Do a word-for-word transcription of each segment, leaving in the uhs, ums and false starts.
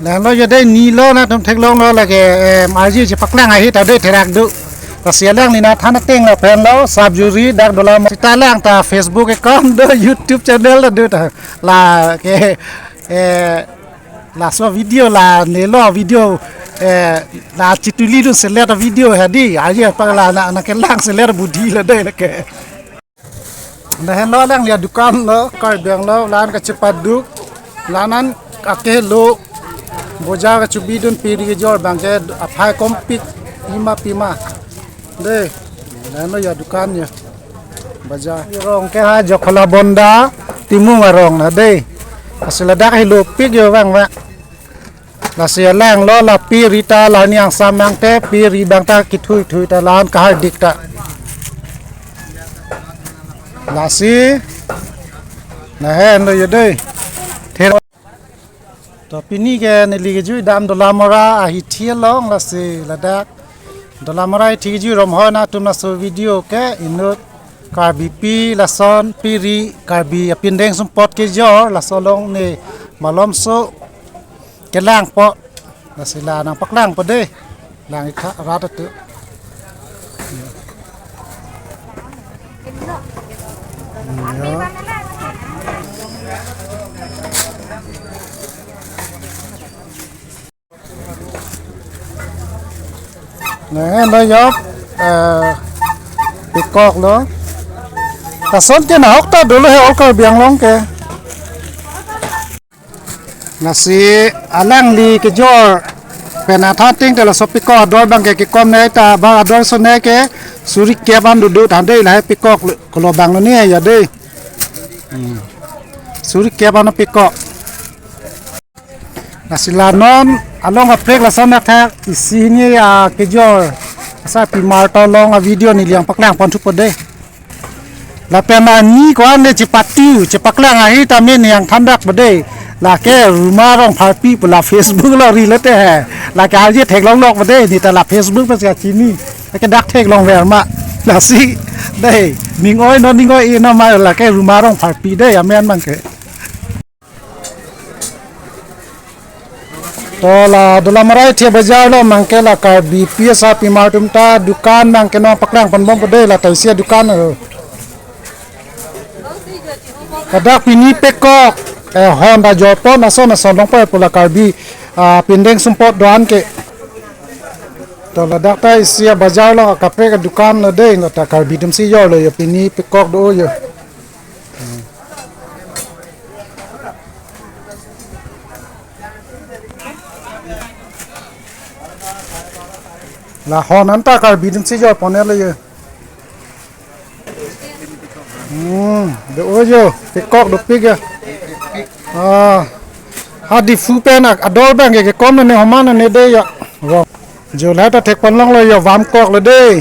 Lahenlo yo dei, nilo, nangtum theklonglo lake, em, arju chepaklang ahi ta dei therak do. Lasi alangli nangthan ateng lapen lo, sap juri dak dola sita lang ta Facebook account do, YouTube channel ta do ta. Lake, eh, laso video la nelo video, eh, la chitulidun selet video hadi, arju apaklang na, nangkelang selet budi lo dei lake. Lahenlo alangli adukan lo, Karbi Anglong, la-an kachepaduk, la-an akehelo, bojar kachebidun, piri kejor abangke aphai kompik, ima pima. Dei, lahenlo ya dukan ya. Bajar. Rong ke ha Jokhola Bonda, Timung arong na dei. Lasi ladak helopik yo bang bang. Lasi alanglo la piri ta la niang samang te piri abang ta kithuithui ta la-an kahardik ta. Lasi lahenlo yo dei. Ther-, to pini ke neli kejui dam Dolamara ahithi along, lasi ladak Dolamara ahithi kejui romhoi nangtum laso video ke inut Karbipi lason piri Karbi apindeng sumpot kejor laso along ne malomso kelang po. Lasi la nangpaklang po dei. Lang ikha rat atu. Ya. Lahenlo yo, eh, pikok lo. Lason ke nahok ta dolo he all Karbi Anglong ke. Lasi alangli kejor pen athating te laso pikok ador abangke kekom ne ta ba ador so ne ke suri kep an dudu than dei lahai pikok lo, kolo abang lo ne ya dei. Hmm. Suri kep an pikok. Lasi la non along kaprek lason athak isi hini akejor asapimar ta along avideo neli nangpaklang ponthu po dei. Lapen ani ko-an le chepatu, chepaklang ahi tame neli nangthandak po dei. Lake Ruma Rongpharpi pu la Facebook lo ri lote he. Lake arje theklonglok po dei, neli ta la Facebook pensi kachini. Lake dak theklongver ma. Lasi dei, ning oi non ning oi-e non ma, lake Ruma Rongpharpi dei amen abangke. To la Dolamara ahithi bajar lo abangke la Karbipi asapimar atum ta dukan abangke nangpaklang ponbom po dei, la ta isi adukan, eh. Ladak pini pikok, eh, hon ta jorpon ason ason longpo pu la Karbi, ah, pindeng sumpot do-an ke. To ladak ta isi abajar lo akaprek adukan lo dei, la ta Karbi atumsi jorlo yo pini pikok do yo. La hon anta Karbi atumsi jorpon lo yo. Hmm, do-o yo, pikok dopik ya. Ah, ha Diphu pen ak ador abangke kekom ne homan ne dei ya. Ro. Jo la ta thekponlonglo yo, vamkok lo dei.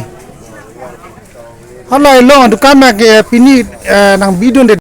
Halai along adukan abangke pini, eh, nangbidunde.